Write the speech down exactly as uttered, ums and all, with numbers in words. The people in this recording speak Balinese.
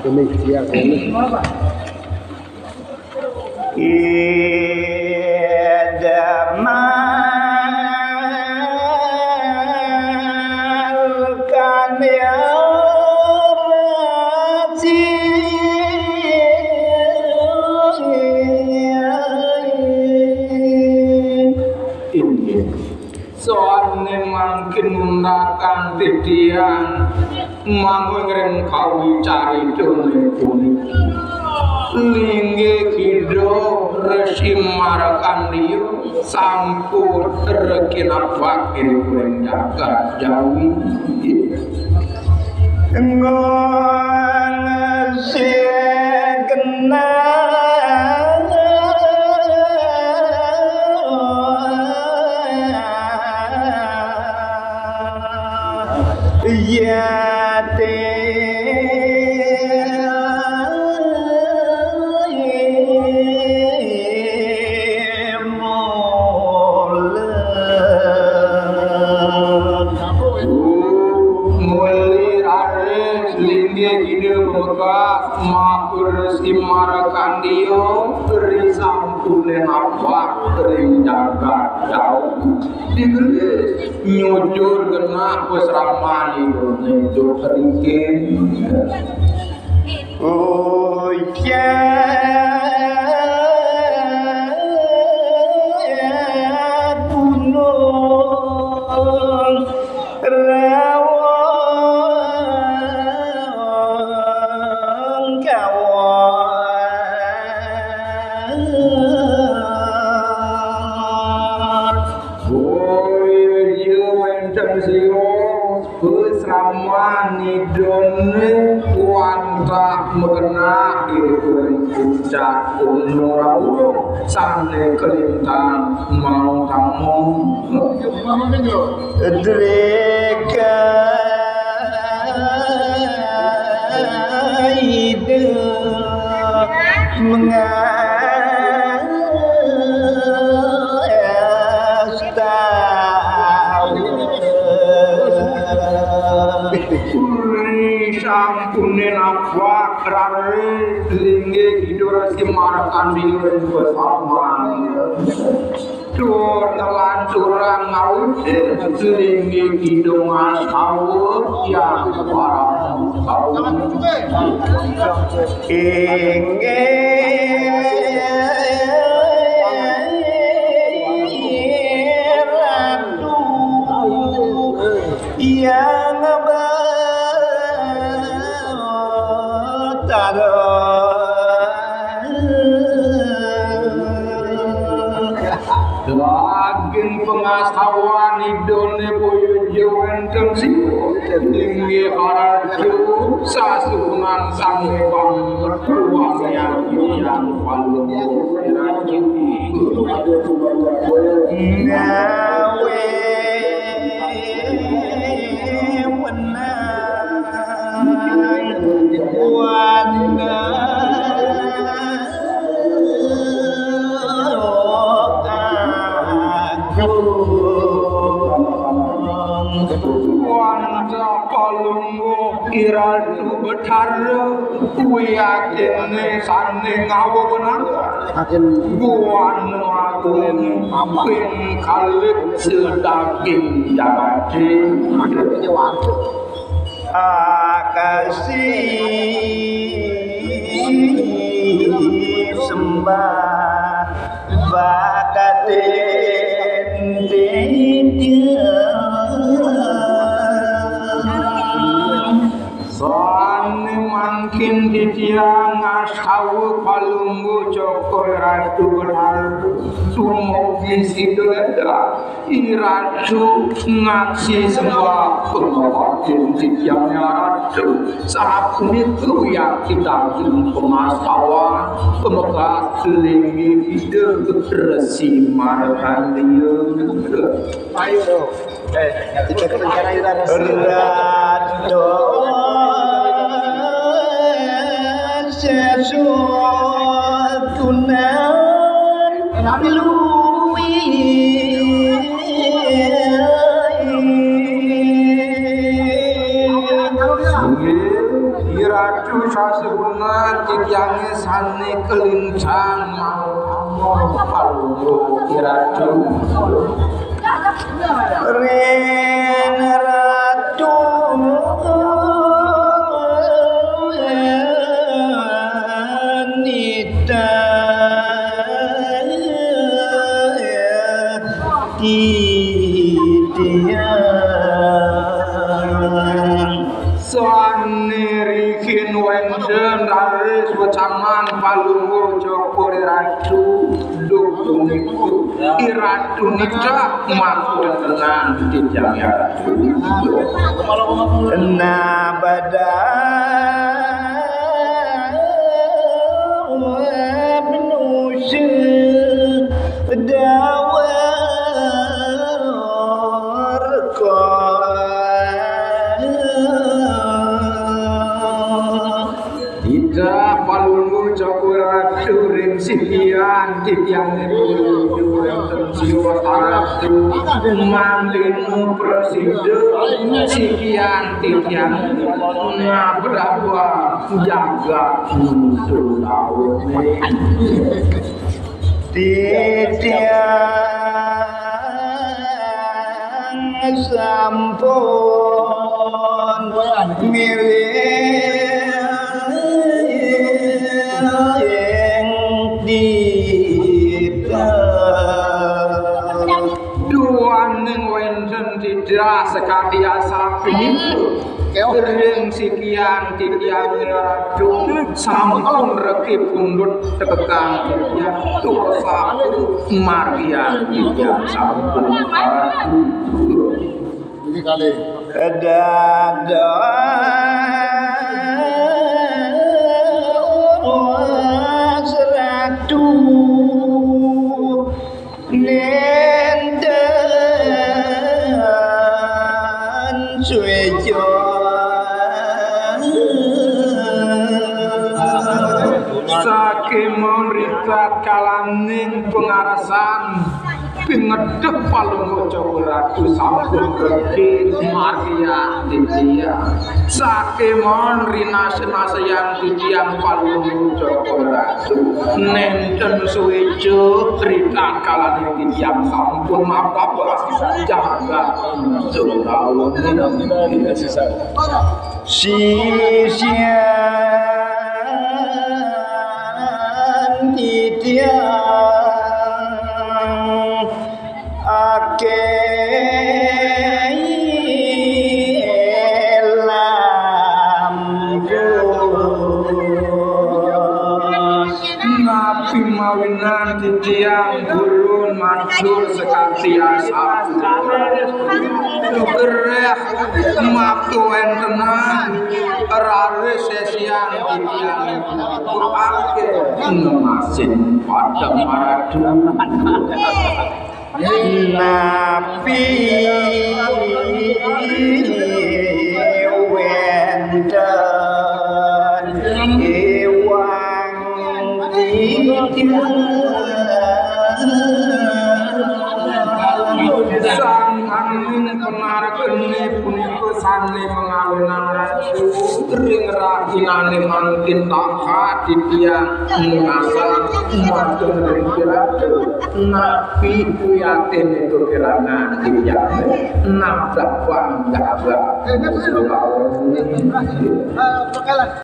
Demikian. Inggih. Sané mangkin ngundakan titiang mangku ring kawicaritané puniki. Linggih Ida Resi Markandeya sampun rekinabak ing jagat Jawi. Ngon sing kenal. Yati Mula raris linggih Ida Pamekas matur Resi Markandeya ri sampuné nabak ring jagat Jawi. Digelis nyujur genah pasraman Ida Ida Ringkih. Ujar gunung rawang kawat. Boya wénten siwa pasraman Idané wantah magenah ing puncak Gunung Rawang sané kalintang mau tama. Drika Ida mengastawa. Ri sampuné nabak raris linggih Ida Resi Markandeya ring pasaman. Tur nglanturang ngawit linggih Ida ngastawa yang parama. Inggih Ratu Hyang Batara. Daging pangastawan Idané boya ja wénten siwa. Inggih Ratu sasuhunan sang Hyang Palungguh. Ngawi Wanda Palungguh Iratu Betara, kuwi akéné sané ngawewenang. Buana agung ping kalih sedaging jagaté. Akasi sembah bakatin titiang. Sané mangkin titiang ngastawa Palungguh Cokor Ratu Betara, dumugi sida ledak. Iratu ngaksi sembah pangabaktin titiang Ratu. Sapunika wiakti daging pangastawan, pamekas linggih Ida Resi Markandeya. Ayo. Ratu sesutunan luwi. Nggih, Iratu sasebungan titiange sane kelincang mau palungguh Iratu. Ren Ratu Nita titiang. Sane rihin wenten raris wecaman palungguh Cokor Ratu. Duh punika Iratu nitah makurenan titiang Iratu. Nah, badawar nusa dawar Ida palungguh Cokor Ratu ring sikian titiang Ratu. Manggenu prasida sikian titiang. Nah, berapa jagat nuntul laut. Titiang sampun ngiring titah. Duaning wenten titah sakadi asapunika. Ring sikian titiang Ratu sampun reki pundut tekekang titiang tuasa margian titiang sampun. Ini kali. Dados Ratu nenten suejo. Saking mrikat kalaning pangarasan pingedhep palungguh Cokor Ratu sampun redi margian titiang. Sakémon rinasénasayang titiang palungguh Cokor Ratu. Nénten suéca ritatkalaning titiang sampun mapabas jagat Surawa. Sisian titiang akéh lampu. Napi mawinan titiang gurun matur sekanti asap. Gereh matu entenan raris sesian titiang akéh nemasin padang maradun. Napi wénten iwang titiang. Sang aning penarkene punika sané mangawinang rasul ring rahinané mangkin tahat titiang ngasah matur ring Napi wiyatin itu kirangan titiang nabrak panggawa.